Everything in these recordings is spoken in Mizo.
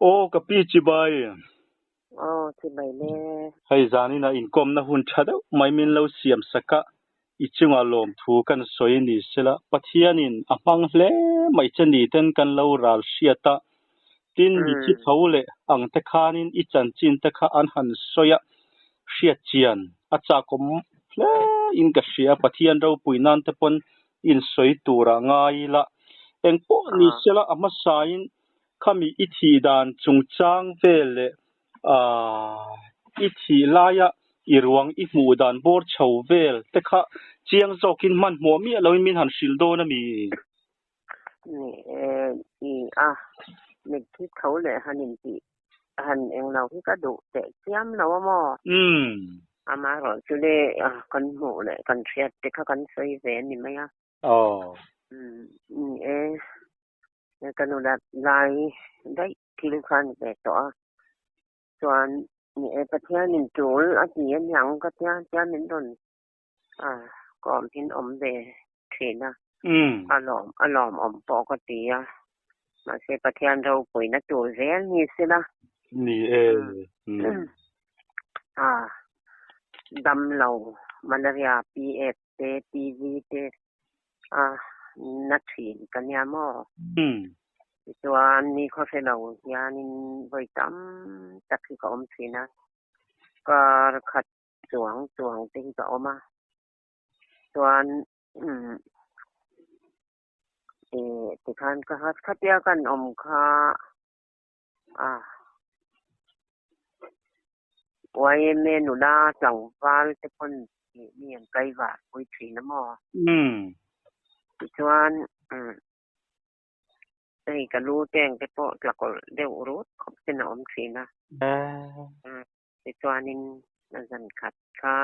Aw ka pi chibai. Aw chibai le. Hei zanin ah inkawmna hun tha deuh mai min lo siam sak a, i chungah lawmthu kan sawi ni sela, Pathianin a hmang hle mai che ni ten kan lo ral hriat a, tin mithi tho leh ang te khanin i chanchin te kha an han sawi a, hriat chian a chakawm hle in ka hria, Pathian ropui nan te pawn insawi turah ngai ila, engpawh ni sela a hmasain Khami i thih dan chungchang vel leh i thih laia i ruang i hmuh dan bawr chho vel te kha chiang zawkin hmanhmawh miah loin min han hrilh dawn a mi? Ni e, i a, mitthi tho leh han intih han englo hi ka duh teh chiam lo a maw? Umm. Amaherawhchu le kan hmuh leh kan hriat te kha kan sawi ve a ni mai a. Aw. Umm, ni e. Ka nulat lai daih thil kha a ni ve tawh a, chuan ni e Pathianin tul a ti a niang ka tia tia min rawn kawm hin awm ve thin a, a lawm a lawmawm pawh ka ti a, mahse Pathian ropuina tur zel ni sela. Ni e. Damlo malaria PF te TV te a na thin ka nia maw? Tichuan ni khawhre lo hianin vawi tam tak hi ka awm thin a, kar khat chuang chuang te hi ka awm a, chuan eh tikhan ka khatia kan awm kha a YMA nula tlangval te pawn tih mi an kai var pui thin a maw? Tichuan hei ka lu teng te pawh tlakawlh deuh rut khawp ten a awm thin a. Tichuanin a zan khat kha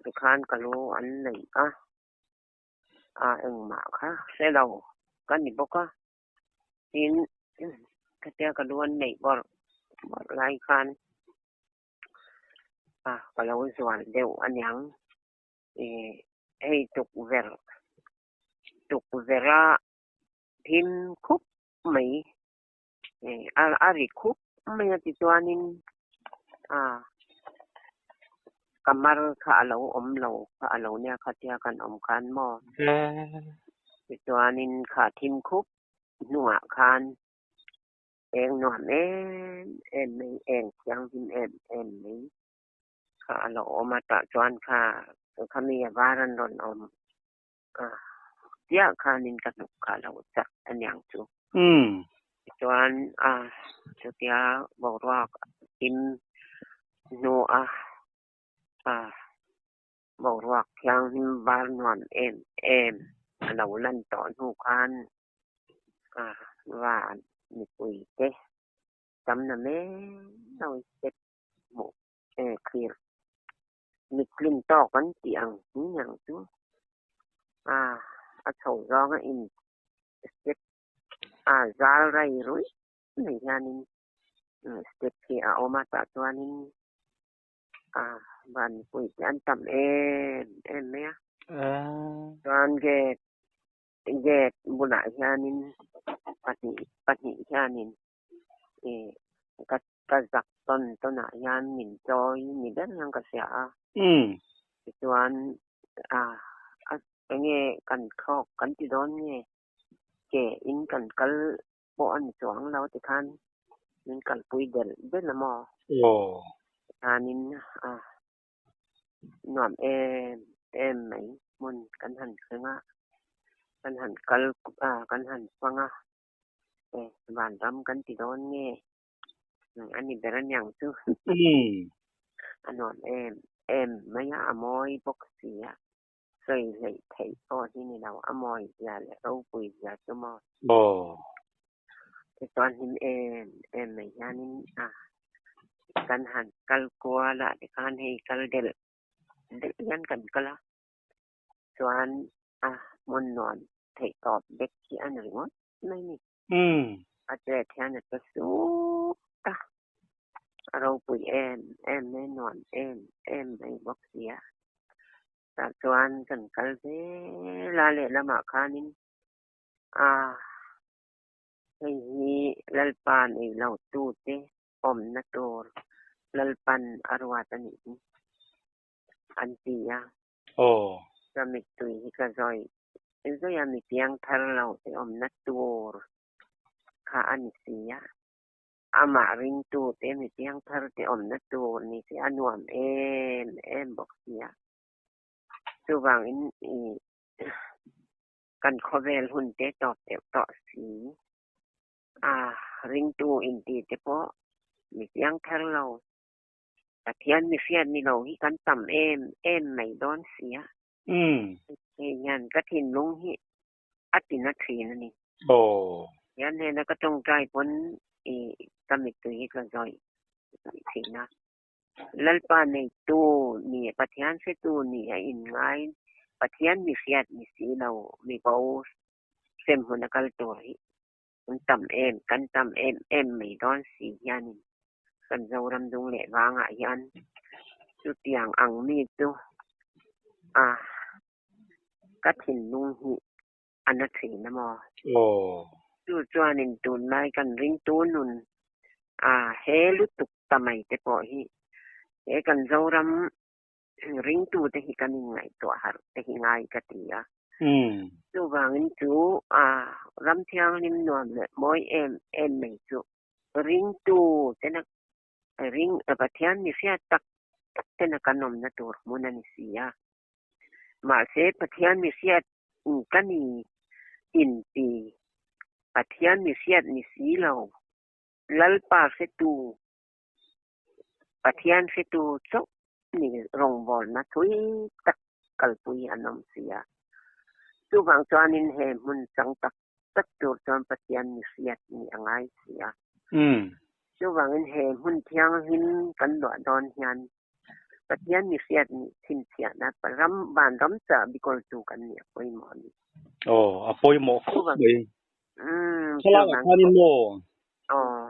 tikhan ka lu an neih a, a engmah kha hre lo ka ni bawk a. Tin, khatia ka lu an neih bawrh bawrh lai khan a ka lo zual deuh aniang. Ih hei tukverh tukverh a thim khup mai ih a ri khup mai a tichuanin a ka mar kha a lo awm lo kha a lo nia khatia kan awm khan maw? Tichuanin kha thim khup hnungah khan eng nuam em em mai, eng thianghlim em em mai kha a lo awm a, tah chuan kha khami a var an rawn awm a chiah khanin ka hnuk kha a lo chat aniang chu. Tichuan a chutia boruak thim hnua a boruak thianghlim var nuam em em a lo lan tawh hnu khan a van mipui te tam na mek lo step hmuh e thlir mittlin tawk an tih ang hi ang chu a a chho zawnga in step a zal rai ruih mai hianin step hi a awm a tah chuanin a van mipui te an tam em em mai a chuan gate gate bulah hianin pahnih pahnih hianin ih ka ka zak tawn tawnah hian min chawi ni ber hian ka hria a tichuan a a enge kan thlawk kan ti dawn nge ke in kan kal pawh a ni chuang lo tikhan min kalpui del del a maw? Tikhanin a nuam em em mai hmun kan han thleng a, kan han kal a kan han fang a, e vanram kan ti dawn nge a ni ber aniang chu a nuam em em mai a, a mawi bawk si a. Sawi hleih theih pawh hi ni lo, a mawi zia leh ropui zia chu maw. Tichuan hlim em em mai hianin a kan han kal kual a, tikhan hei kal delh delh hian kan kal a, chuan a hmun nuam theih tawp vek hi a ni ringawt mai ni. A chet hian a che sup a, a ropui em em mai, nuam em em mai bawk si a. Tah chuan kan kal zel a, lehlamah khanin a hei hi Lalpa nei lo tute awmna tur Lalpan a ruat a nih hi an ti a. Ka mittui hi ka zawi zawi a, mi piang thar lo te awmna tur kha a ni si a. Amah ringtu te mi piang thar te awmna tur ni se a nuam em em bawk si a. Chuvangin i kan khawvel hun te tawp deuh tawh si. A ringtu inti te pawh mi piang thar lo, Pathian mi hriat ni lo hi kan tam em em mai dawn si a. Hei hian ka thinlung hi a tina thin a ni. Hian hnena ka tawngtai pawn i ka mittui hi ka zawih thin a. Lalpa neitu ni, Pathian hretu ni a inngai, Pathian mi hriat ni si lo, mi bo hremhmun a kal tur hi kan tam em, kan tam em em mai dawn si hianin kan Zoram dung leh vangah hian chutiang ang mi chu a ka thinlung hi a na thin a maw? Chu chuanin tunlai kan ringtu nun a he lutuk ta mai te pawh hi he kan Zoram ringtute hi kan inngaihtuah harh te hi ngai ka ti a. Chuvangin chu a ram thianghlim nuam leh mawi em em mai chu ringtu tena ring Pathian mi hriat tak tak tena kan awmna tur hmun a ni si a. Mahse Pathian mi hriat ka ni inti Pathian mi hriat ni si lo Lalpa hretu Pathian hretu chauh ni rawngbawlna thui tak kalpui an awm si a. Chuvang chuanin he hmun chang tak tak tur chuan Pathian mi hriat ni a ngai si a. Chuvangin he hmun thianghlim kan luah dawn hian Pathian mi hriat ni chhinchhiahna ram vanram chah bikawltu kan nih a pawimawh a ni. Aw, a pawimawh khawp mai. Thlalakah khanin maw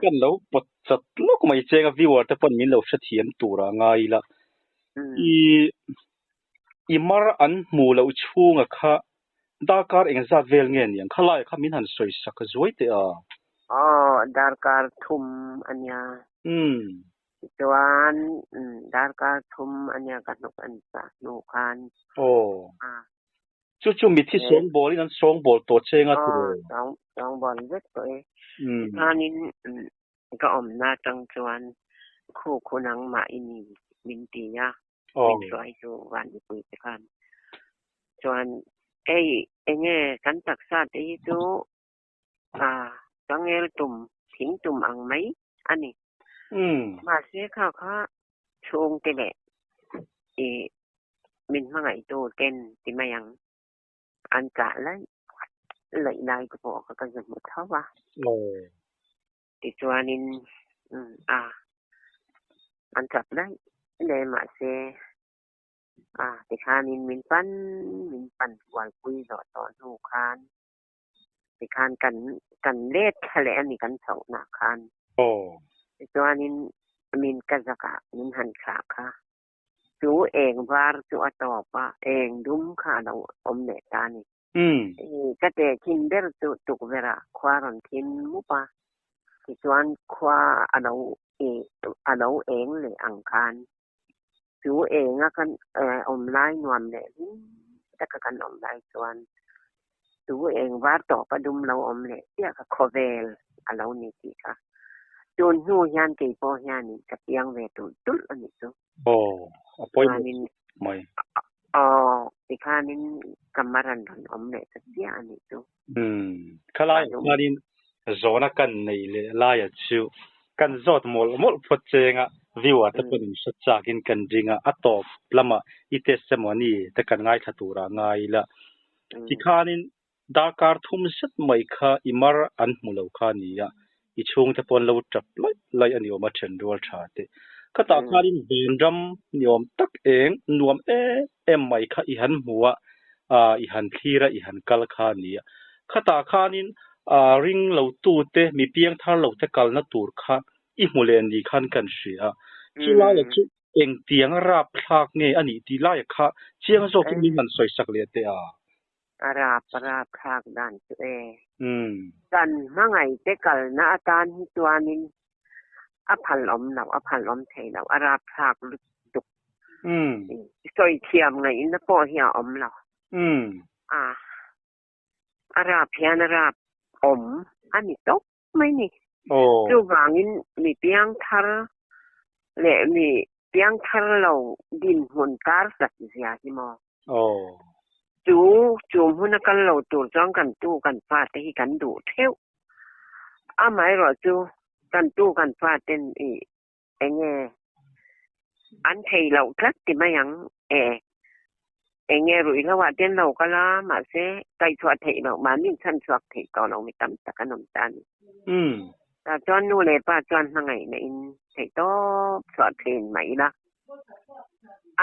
kan lo pawt chat lawk mai cheng a viewer te pawn min lo hrethiam tur a ngai ila. I i mar an hmu loh chhunga kha darkar engzat vel nge niang? Khalaiah kha min han sawi sak zuai teh a. Aw, darkar thum a nia. Tichuan darkar thum a nia ka hnuk an chah hnu khan. Aw. Chu chu mithi sawngbawl in an sawngbawl tawh che nga tiraw? Aw, sawngbawl vek tawh e. Tikhanin ka awmna atang chuan khu khu nangmah i ni min ti a, min hruai chu van mipui te khan. Chuan hei enge kan taksa te hi chu changel tum, thing tum ang mai a ni. Mahse kha kha chhungte leh i min hmangaihtu ten ti mai ang an chah laih laih lai te pawh kha ka zu hmu tho a. Tichuanin a an chap laih laih mahse a tikhanin min pan min pan kualpui zawh tawh hnu khan tikhan kan kan let thla leh a ni kan chhohna khan. Tichuanin min ka zakah min han thlah kha. Chu eng var chu a tawp a, eng dum kha a lo awm leh ta a ni. Ka tehkhin ber chu tukverhah khua rawn thin mup a, tichuan khua a lo a lo eng leh ang khan chu enga kan awm lai nuam leh hlim taka kan awm lai chuan chu eng var tawp a dum lo awm leh chiah kha khawvel a lo ni tih kha tun hnu hian kei pawh hianin ka piang ve tulh tulh a nih chu. Aw, a pawimawh mai. Aw, tikhanin ka maran rawn awm leh ta chiah a nih chu. Umm, khalaiah khanin zawhna kan nei leh laia chu kan zawt mawlh mawlh phawt chenga viewer te pawhin an hre chakin kan ring a, a tawp lamah i testimony te kan ngaithla turah ngai ila. Tikhanin Darkar thum zet mai kha i mar an hmu lo kha a ni a, i chhungte pawh an lo tap laih laih a ni awm a then rual tha te. Khatah khanin vanram ni awm tak eng nuam em em mai kha i han hmu a, i han thlir a, i han kal kha a ni a. Khatah khanin ring lo tute, mi piang thar lo te kalna tur kha i hmu leh ni khan kan hria a. Chulaiah chu engtiang a rapthlak nge a nih tih laiah kha chiang zawkin min han sawisak leh teh a. A rap a rap thlak dan chu e. Kan hmangaihte kalna atan hi chuanin a phal awm lo, a phal awm thei lo, a rap thlak lutuk. Sawi thiam ngaihna pawh hi a awm lo. A a rap hian a rap awm a ni tawp mai ni. Chuvangin mi piangthar leh mi piangthar lo dinhmun kar hlat zia hi maw? Chu chu hmun a kal lo tur chuan kan tu kan fate hi kan duh theuh. Amaherawhchu kan tu kan faten i Enge an thei loh tlat ti mai ang e. Enge ruihhlo ah ten lo kal a, mahse kaihchhuah theih loh mahni chhan chhuak theih tawh lo mi tam tak an awm ta a ni. Tah chuan nu leh pa chuan hmangaihna in theih tawp chhuah thin mah ila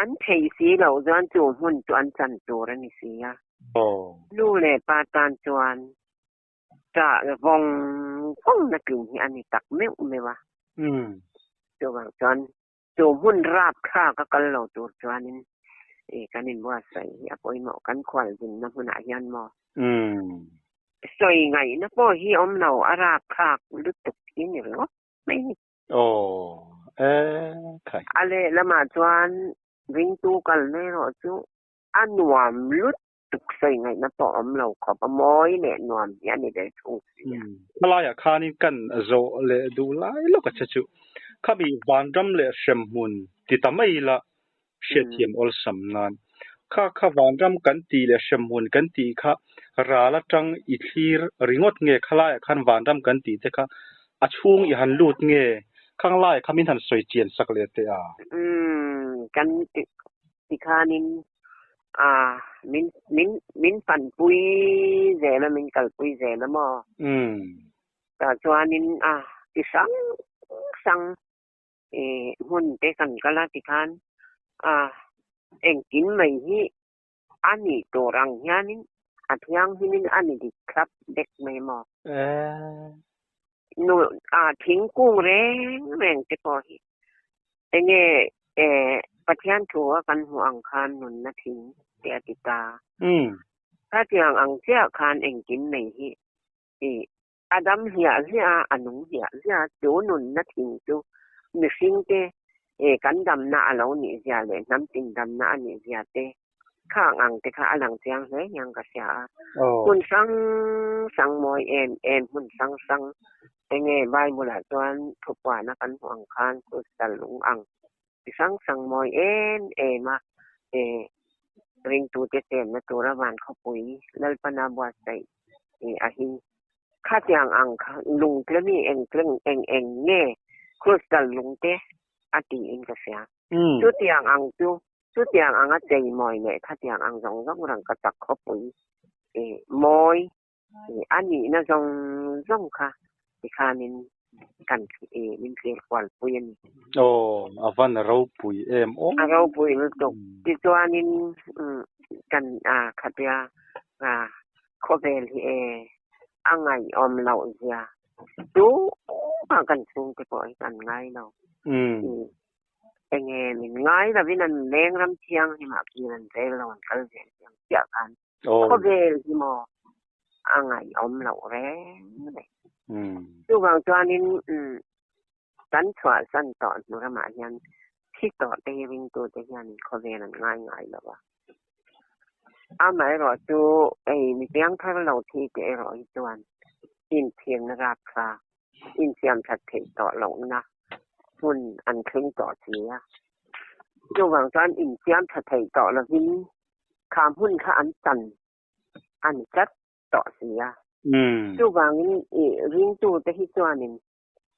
an thei si loh chuan chu hmun chu an chan tur a ni si a. Nu leh pa tan chuan Chah vawng vawng na tling hi a ni tak meuh meuh a. Chuvang chuan chu hmun rap thlak a kal lo tur chuanin i kan inbuatsaih hi a pawimawh kan khual zinna hmunah hian maw. Sawi ngaihna pawh hi awm lo a rap thlak lutuk hi ni ringawt mai ni. Aw e khai. A lehlamah chuan ringtu kalna erawh chu a nuam lutuk. Tuksawi ngaihna pawh awm lo khawp a mawi leh nuam hi a ni ve thung si a. Hmalaiah khanin kan zawh leh duh lai lawk a che chu. Khami vanram leh hremhmun ti ta mai ila hriatthiam awlsam nan. Kha kha vanram kan tih leh hremhmun kan tih kha ral atang i thlir ringawt nge khalaiah khan vanram kan tih te kha a chhung i han lut nge khang laiah kha min han sawi chian sak leh teh a. Umm kan tikhanin A, min, min, min panpui zel a, min kalpui zel a maw? Tah chuanin a ti hrang hrang i hmun te kan kal a tikhan a engkim mai hi a nih tur ang hianin a thianghlimin a ni dik thlap vek mai maw? Nu, a thingkung reng reng te pawh hi Enge Pathian thu a kan hmuh ang khan nunna thing te a ti ta. Khatiang ang chiah khan engkim nei hi i a dam hliah hliah a, a nung hliah hliah a, chu nunna thing chu mihring te kan damna a lo nih zia leh hnam tin damna a nih zia te khang ang te kha a lang chiang hle hian ka hria a. Hmun hrang hrang mawi em em hmun hrang hrang Enge Bible-ah chuan thupuana kan hmuh ang khan crystal lung ang chi hrang hrang mawi em em a, e ringtute chenna tura van khawpui Lalpana buatsaih i a hi. Khatiang ang kha lung tle mi eng tleng eng eng nge crystal lung te a tiin ka hria. Chutiang ang chu chutiang anga chei mawi leh khatiang ang zawng zawng rangkachak khawpui e mawi A nihna zawng zawng kha tikhanin kan min thlir kual pui a ni. Aw, a van ropui em aw. A ropui lutuk. Tichuanin kan khatia khawvel hi e a ngaihawm loh zia tumah kan chhungte pawh hi kan ngai lo. Enge min ngai lovin an leng ram thianghlimah khin an rel lo an kal zel chiang chiah khan. Khawvel hi maw a ngaihawm loh reng reng. Chuvang chuanin kan chhuahsan tawh hnu ramah hian thi tawh te hi ringtute hianin khawvel an ngai ngai lo a. Amaherawh chu hei mi piangthar lo thi te erawh hi chuan inchhirna rapthlak, insiamthat theih tawh lohna hmun an thleng tawh si a. Chuvang chuan insiamtha theih tawh lovin Kha hmun kha an chan a ni tlat tawh si a. Chuvangin i ringtute hi chuanin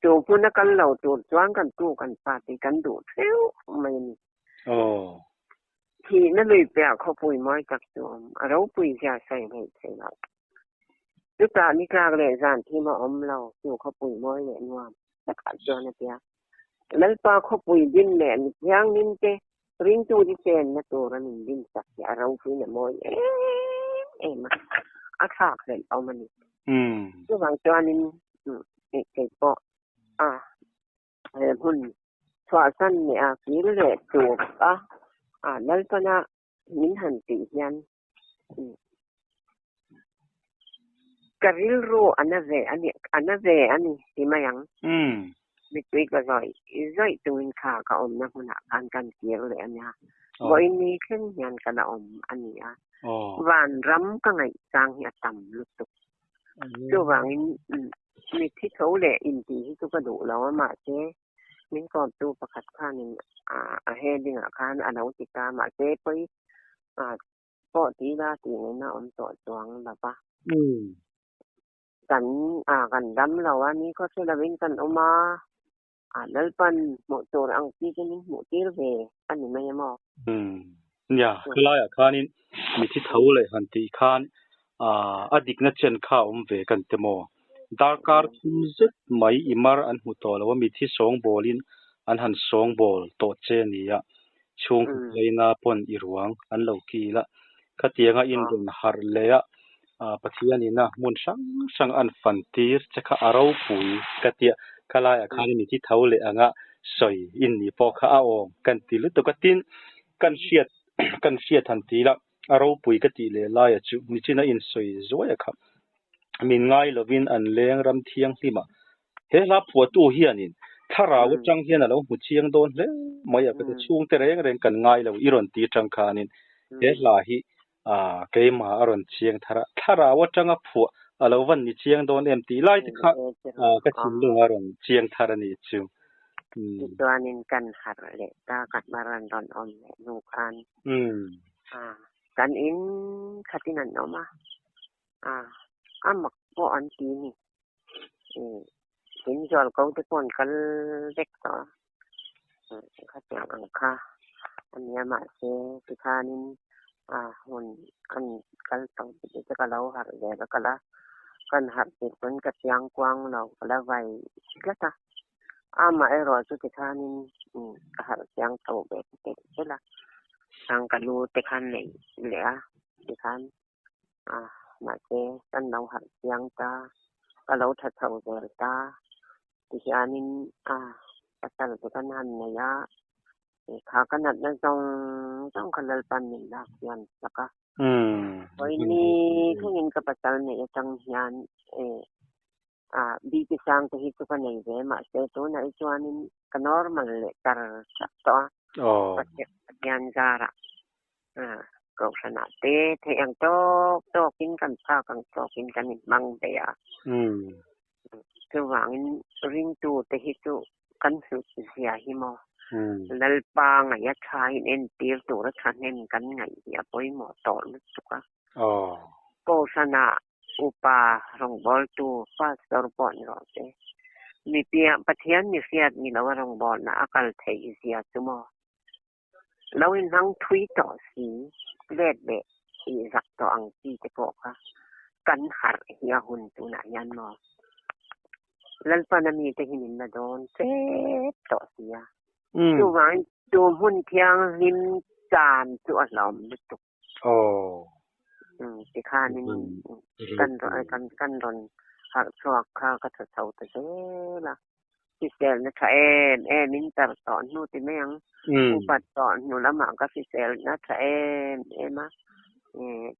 chu hmun a kal lo tur chuan kan tu kan pa tih kan duh theuh mai a ni. Thihna lui piah khawpui mawi tak chu a awm. A ropui zia sawi hleih theih loh. Chutah ni tlak leh zan thim a awm lo chu khawpui mawi leh nuam takah chuan a tia. Lalpa khawpui din leh mi thianghlim te Ringtu hi chenna tur an inrin sak hi a ropuiin a mawi em em a, a thlak hlelh awm a ni. Chuvang chuanin kei pawh a he hmun chhuahsan leh a kir leh tur a Lalpana min han tih hian. Ka rilru a na ve a ni, a na ve a ni ti mai ang. Mittui ka zawih zawih chungin kha ka awmna hmunah khan kan kir leh a nia. Vawiin ni thleng hian ka la awm a ni a. Vanram ka ngaih chang hi a tam lutuk. Chuvangin mitthi tho leh intih hi chu ka duh lo a, mahse min kawmtu pakhat khanin a heading ah khan a lo ti ta, mahse pawi pawh ti ila tih ngaihna awm tawh chuang lo va. Kan kan dam lo a, ni khaw hre lovin kan awm a, Lalpan hmuh tur ang chi chu min hmuh tir ve a ni mai emaw? Nia, khilaiah khanin mithi tho leh han tih khan a dikna chen kha a awm ve kan ti maw? Darkar thum zet mai i mar an hmu tawh lo a, mithi sawngbawlin an han sawngbawl tawh che a ni a, chhungkaw tleina pawn i ruang an lo kil a, khatianga in rawn harh leh a, Pathianina hmun hrang hrang an fan tir che kha a ropui ka tia, khalaiah khan mithi tho leh anga sawi in nih pawh kha a awm kan ti lutuk a, tin kan hriat kan hriat han ti la a ropui ka tih leh laia chu nichina insawi zuai a kha min ngai lovin an leng ram thianghlimah He hla phuahtu hianin thlarau atang hian a lo hmu chiang dawn hle mai a, ka chhungte reng reng kan ngai lo i rawn ti atang khanin he hla hi keimah a rawn chiang thar a, thlarau atanga phuah a lo van ni chiang dawn em tih lai te kha ka thinlung a rawn chiang thar a nih chu. Tichuanin kan harh leh ta ka hmar an rawn awm leh hnu khan kan in khatin an awm a, a mak pawh an ti ni. In zual ko te pawh an kal vek tawh a, khatiang ang kha a nia mahse tikhanin a hun an kal tawh tih te ka lo harh ve a kal a, kan harh tirh pawn ka chiang kuang lo ka la vai tlat a, amaherawh chu tikhanin ka harh chiang tho ve telh telh a, khang ka lu te khan neih leh a tikhan. A, mahse, kan lo harh chiang ta, ka lo tha chho zel ta. Tihianin a, pasal te kan han nei a, kha ka natna zawng zawng kha Lalpan min lak hian sak a. Vawiini thlengin ka pasal neih atang hian e, a, BP sang te hi chu ka nei ve, mahse tunah hi chuanin ka normal leh tar sak tawh a, Pathian zarah. Kohhranah te theih ang tawk tawkin kan phak ang tawkin kan inhmang ve a. Chuvangin ringtu te hi chu kan hlut zia hi maw Lalpa ngaih a tha in entir tur a thahnem kan ngaih hi a pawimawh tawh lutuk a. Kohhranah upa rawngbawltu pastor pawh ni rawh se mipiah Pathian mi hriat ni lo a rawngbawlna a kal theih zia chu maw. Lo inhmang thui tawh si, let leh ih zak tawh ang chi te pawh kha kan harh hi a hun tunah hian maw? Lalpan a mite hi min la dawn tep tawh si a. Chuvangin chu hmun thianghlim chan chu a hlawm lutuk. Tikhanin kan kan kan rawn harh chhuak kha ka tha chho ta zel a. Hriselna tha em em in tar tawh hnu ti mai ang. Upat tawh hnu lamah ka hriselna tha em em a.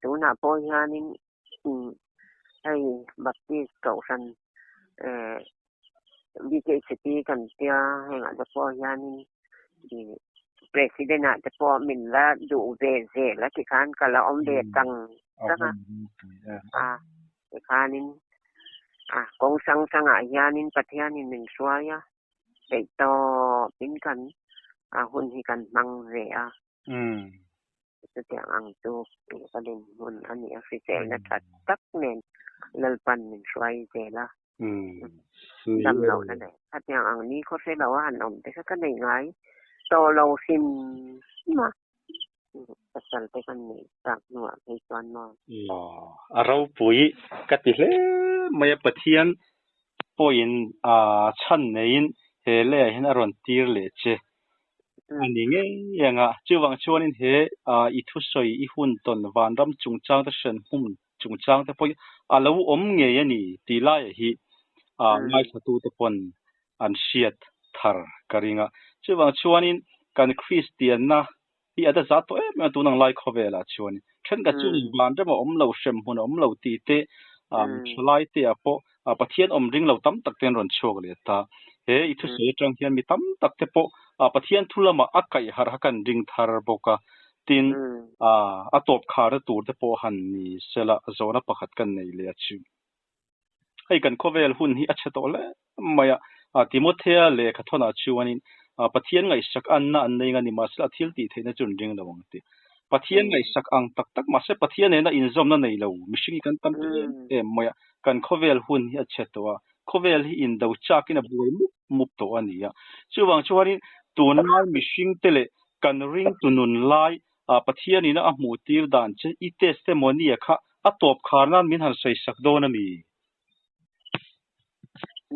Tunah pawh hianin hei Baptist Kohhran BKCP kan tia hengah te pawh hianin President ah te pawh min la duh ve zel a tikhan ka la awm ve tang tang a. A tikhanin a kawng hrang hrangah hianin Pathianin min hruai a, theihtawpin kan a hun hi kan hmang ve a. Chutiang ang chu ka dinhmun a nih a, hriselna tha tak nen Lalpan min hruai zel a. Dam lohna leh khatiang ang ni khaw hre lo a han awm te kha ka nei ngai tawh lo hrim hrim a, pasal te kan neih tak hnuah phei chuan maw. A ropui ka ti hle mai a, Pathian pawhin chhan neiin he leiah hian a rawn tir leh che a ni ngei ang a, chuvang chuanin he i thusawi i hun tawn vanram chungchang te hran hmun chungchang te pawh hi a lo awm ngei a ni tih laiah hi ngaithlatute pawn an hriat thar ka ring a. Chuvang chuanin kan Kristianna hi a da zat tawh em em a tun ang lai khawvelah chuan thenkhat chu vanram a awm lo, hremhmun a awm lo tih te Thalai te ah pawh Pathian awm ring lo tam tak te an rawn chhuak leh ta. He i thusawi atang hian mi tam tak te pawh Pathian thu lamah a kaih harh a kan ring thar bawk a. Tin, a tawp kharna tur te pawh han ni sela zawhna pakhat kan nei leh a chu. Hei kan khawvel hun hi a chhe tawh hle mai a, Timothea lehkha thawnah chuanin Pathian ngaihsak anna an nei nga ni mahse a thil tih theihna chu an ring lo ang a ti. Pathian ngaihsak ang tak tak mahse Pathian nena inzawmna nei lo mihring hi kan tam ta em em mai a, kan khawvel hun hi a chhe tawh a, khawvel hi indo chakin a buai mup mup tawh a ni a. Chuvang chuanin tunlai mihringte leh kan ringtu nun lai Pathianin a hmuh tir dan che i testimony a kha a tawp khar nan min han sawi sak dawn a mi?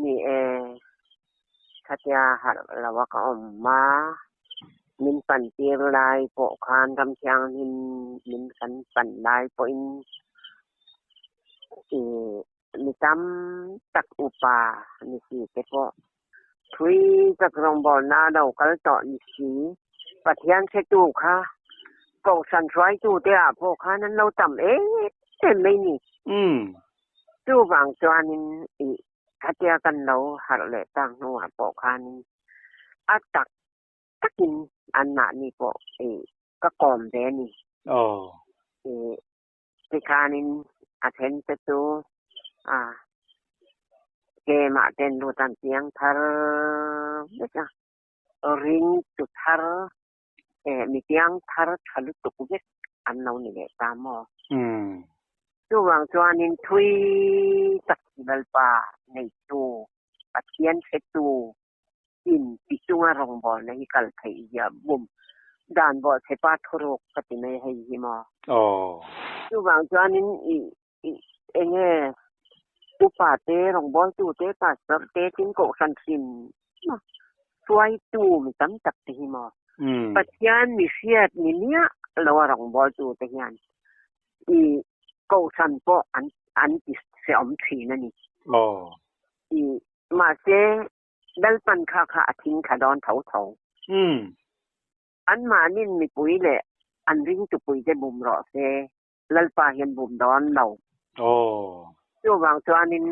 Ni e, khatia harh lo a ka awm a, min pan tir lai pawh khan ram thianghlim min kan pan lai pawhin i mi tam tak upa ni si te pawh thui tak rawngbawlna a lo kal tawh ni si. Pathian hretu kha Kohhran hruaitute ah pawh khan an lo tam em em mai ni. Chuvang chuanin i khatia kan lo harh leh tak hnuah pawh khanin a tak takin anmahni pawh i ka kawm ve a ni. I Tikhanin a then te chu a kemah ten lut an piang thar vek a, ring tu thar eh mi piang thar tha lutuk vek an lo ni leh ta maw? Chuvang chuanin thui tak Lalpa neitu, Pathian hretu in ti chunga rawngbawlna hi kal theih zia bum dan bawh che pa thuruk ka ti mai hei hi maw. Chuvang chuanin i i enge upa te rawngbawltu te pastor te tin kohhran hrim maw hruaitu mi tam tak te hi maw Pathian mi hriat ni miah lo a rawngbawltu te hian i kohhran pawh an an ti hreawm thin a ni. I Mahse, Lalpan kha kha a thing thla dawn tho tho. Anmahnin mipui leh an ringtupuite bum rawh se, Lalpa hian bum dawn lo. Chuvang chuanin,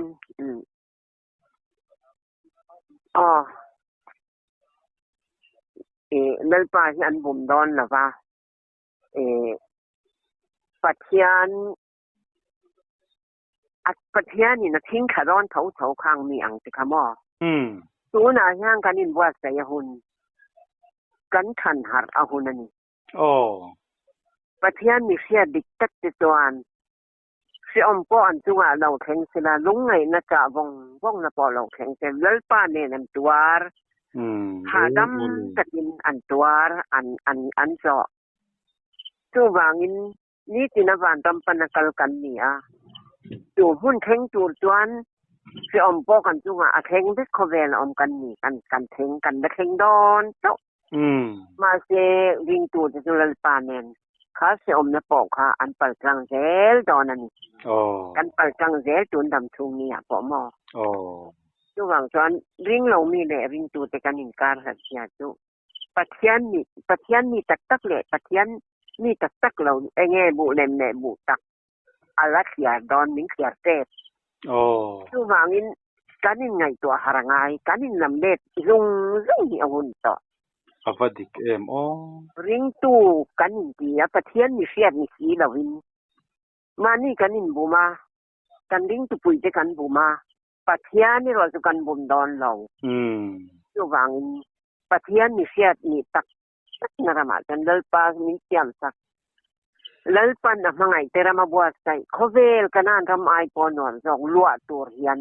aw, Lalpa hi an bum dawn lo va, Pathian A Pathianin a thing thla dawn tho tho khang mi ang ti kha maw? Tunah hian kan inbuatsaih a hun, kan than harh a hun a ni. Pathian mi hriat dik tak te chuan hrehawm pawh an chungah lo thleng sela, lungngaihna chah vawng vawngna pawh lo thleng se, Lalpa nen an tuar, hahdam takin an tuar, an an an zawh. Chuvangin Nitin a vanram pana kal kan ni a, chu hmun thleng tur chuan hrehawm pawh kan chungah a thleng vek khawvel a awm kan ni, kan kan thleng kan la thleng dawn chauh. Mahse ringtute chu Lalpa nen kha hrehawmna pawh kha an pal tlang zel dawn a ni. Kan pal tlang zel tun dam chhung ni ah pawh maw? Chuvang chuan ring lo mi leh ringtute kan inkar hlat zia chu Pathian nih Pathian mi tak tak leh Pathian mi tak tak lo enge buh lem leh buh tak a la thliar dawn min thliar tep. Chuvangin kan in ngaihtuah har a ngai, kan in lam let zung zung hi a hun tawh. A va dik em aw. Ringtu kan in ti a, Pathian mi hriat ni si lovin mahni kan in bum a, kan ringtupui te kan bum a, Pathian erawh chu kan bum dawn lo. Chuvangin Pathian mi hriat nih tak takna ramah chuan Lalpa min siamsak. Lalpan a hmangaihte ram a buatsaih. Khawvel Kanaan ram ai pawh nuam zawk luah tur hian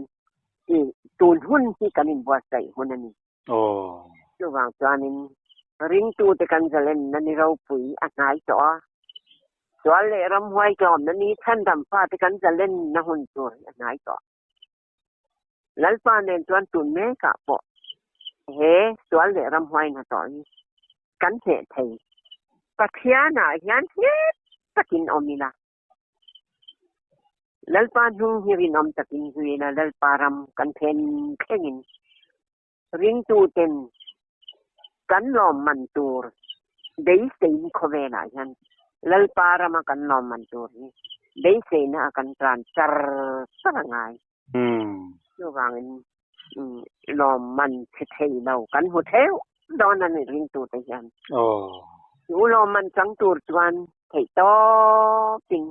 i tun hun hi kan inbuatsaih hun a ni. Chuvang chuanin ringtute kan zalenna ni ropui a hnai tawh a, sual leh ramhuai tlawmna ni chhandam fate kan zalenna hun tur hi a hnai tawh. Lalpa nen chuan tun mekah pawh he sual leh ramhuai hnathawh hi kan hneh thei. Pathianah hian nghet takin awm ila, Lalpa hnung hi rinawm takin zui ila, Lalpa ram kan thlen thlengin ringtuten kan lawmman tur beisein khawvelah hian Lalpa rama kan lawmman tur hi. Beiseina a kan tlan char char a ngai. Chuvangin lawmman chhe thei lo kan hmu theuh dawn a ni ringtute hian. Chu lawmman chang tur chuan theih tawpin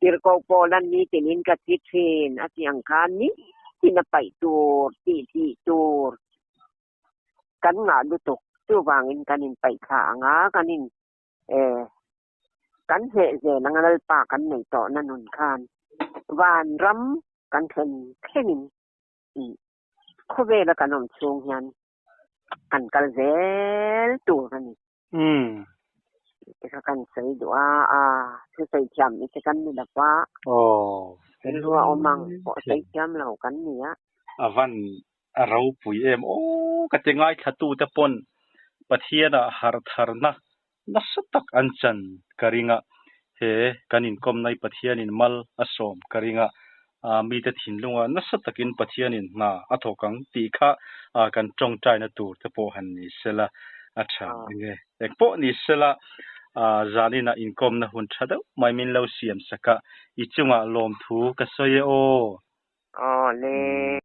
tirhkoh pawl an ni tinin ka thi thin a tih ang khan nitin a paih tur tih tih tur kan ngah lutuk. Chuvangin kan inpaih thla ang a, kan in Kan hneh zel anga Lalpa kan nei tawhna nun khan vanram kan thlen thlengin khawvela kan awm chhung hian kan kal zel tur a ni. Tih kha kan sawi duh a, a thusawi thiam ni che kan ni lo va, rilru a awm ang pawh sawi thiam lo kan ni a. A van A ropui em aw ka ti ngaithlatute pawn Pathianah harhtharna nasa tak an chan ka ring a, he kan inkawmna hi Pathianin mal a sawm ka ring a, mite thinlungah nasa takin Pathianin hna a thawk ang tih kha kan tawngtaina tur te pawh han ni sela a tha enge. Engpawh ni sela zaninah inkawmna hun tha deuh mai min lo siam sak a, i chungah lawmthu ka sawi e aw. Aw le.